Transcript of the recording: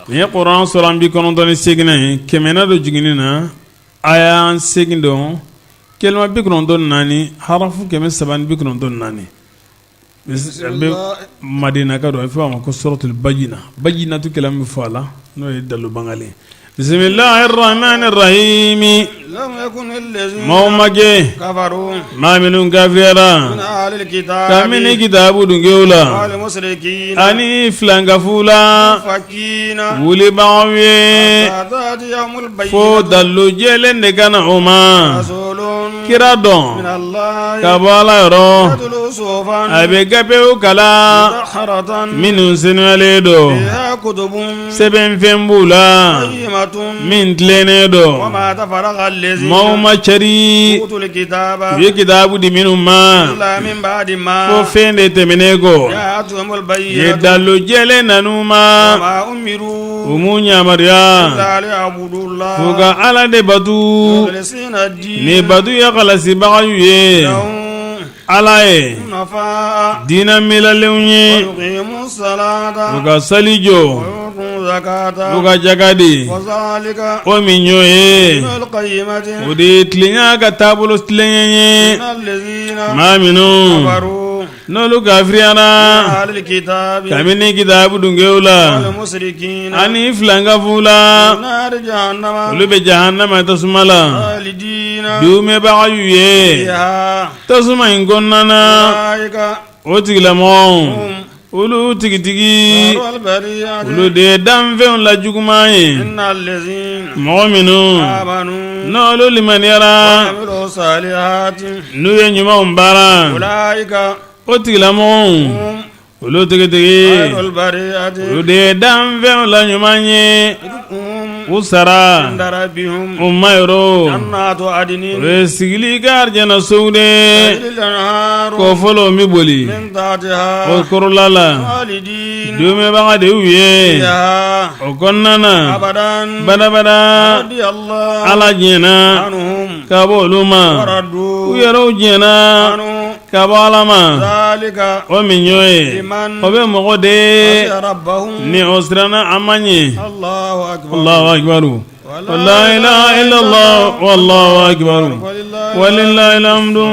Nin ye kuran sura 98nan ye, kɛmɛna don jiginni na, aya 8 don, kelima 94, harafu 394. Madinaka don a bɛ fɔ a ma ko suratul bayina bayinatu kɛlɛ min fɔ a la n'o ye dalu bangalen bisimilahi rahmani rahimi maaw ma kɛ maa minnu kafiriyara kabini kitabu dungew la ani filankafow la wulibagaw ye fo dalu jɛlen de ka na o ma kira dɔn ka bɔ ala yɔrɔ a bɛ gafew kalan minnu senuyalen don sɛbɛnfɛn b'u la min tilennen don maaw ma cari u ye kitabu di minnu ma fo fɛn de tɛmɛnen kɔ ye dalu jɛlen nan'u ma u m'u yamaruya f'u ka ala de batu ni batu ye kalasibagaw ye ala ye diinɛ milalenw ye u ka sali jɔ u ka jaka di o min y'o ye o de ye tilenya ka taabolo tilennen ye maa minnu n'olu kafiriyara kabini kitabu dungew la ani filankafow la olu bɛ jahanama tasuma la duumɛbagaw ye tasuma in kɔnɔna na o tigilamɔgɔw olu tigitigi olu de ye danfɛnw la juguman ye mɔgɔ minnu n'olu limaniyara n'u ye ɲumanw baara o tigilamɔgɔw olu tigitigi olu de ye danfɛnw la ɲuman ye u sara u ma yɔrɔ o ye sigili kɛ arijana sow de kɔfɔlɔw bɛ boli o kɔrɔla la duumɛbaga de y'u ye o kɔnɔna na badabada ala diɲɛna ka bɔ olu ma u yɛrɛw diɲɛna ka bɔ ala ma o min y'o ye o bɛ mɔgɔ de ni o siranna a ma ɲɛ Allahu akbar la ilaha illallah wallahu akbar walillahil hamdu.